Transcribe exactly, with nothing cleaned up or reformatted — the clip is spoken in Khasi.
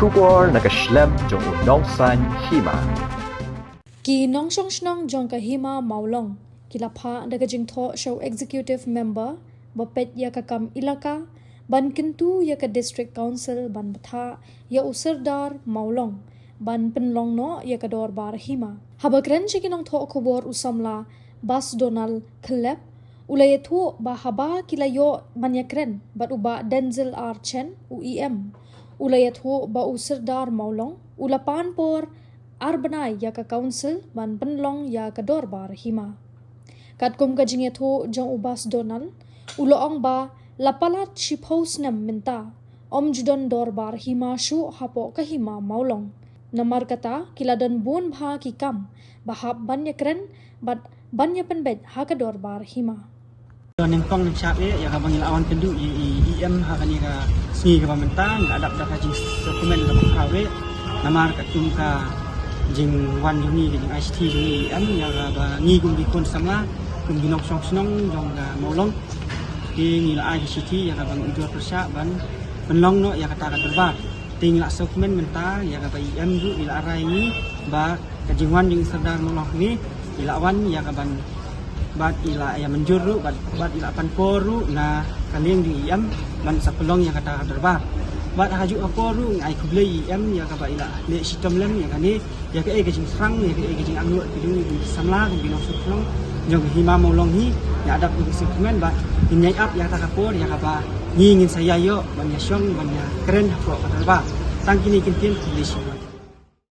Khubor na ka shlem jong u nongsaiñ hima. Ki nongshong shnong jong ka hima Mawlong ki la phah da ka jingthoh sha u executive member ba peit ïa ka kam ilaka ban kyntu ïa ka district council ban bthah ïa u Sirdar Mawlong ban pynlong noh ïa ka dorbar hima. Haba kren sha ki nongthoh khubor u samla Bas Donald Khlep u la ïathuh ba haba ki la ïoh ban ïakren bad u Bah Denzil R Chen, u E M, u la ïathuh ba u Sirdar Mawlong u la pan por ar bnai ïa ka council ban pynlong ïa ka dorbar hima. Katkum ka jingïathuh jong u Bas Donald, u la ong ba la palat shiphew snem mynta ym ju don dorbar hima shuh hapoh ka hima Mawlong. Namar kata ki la don bun bha ki kam ba hap ban ïakren bad ban ïapynbeit ha ka dorbar hima. Don nyngkong nyngshap eh ïa kaba ngi la wan kynduh ïa i E M ha kane ka sngi kaba mynta, ngi la dap da ka jingsngewkmen kaba khraw eh. Namar katkum ka jingwan jong ngi, ka jingai shithi jong i E M ïa kaba ngi kum ki khun samla, kum ki nongshong shnong jong ka Mawlong, te ngi la ai ka shithi ïa kaba ngi ujor pyrshah ban pynlong noh ïa kata ka dorbar. Te ngi la sngewkmen mynta ïa kaba i E M ruh i la rai ngi ba ka jingwan jong i Sirdar Mawlong hangne i la wan ïa kaban, bad i la ïa mynjur ruh bad, bad i la pan por ruh na ka liang jong i E M ban sa pynlong ïa kata ka dorbar. Bad ha kajuh ka por ruh ngi ai khublei i E M ïa kaba i la leh shitom lem ïa kane, ïa kaei ka jingsyrang, ïa kaei ka jingangnud ka jong ngi ki samla, ki nongshong shnong jong ka hima Mawlong hi. Ngi la dap da ka sngewkmen bad ngin ïai ap ïa kata ka por ïa kaba ngi ngin sa ïai ïoh ban ïa shong ban ïa kren hapoh ka dorbar. Tang kine ki ktien, khublei shibun.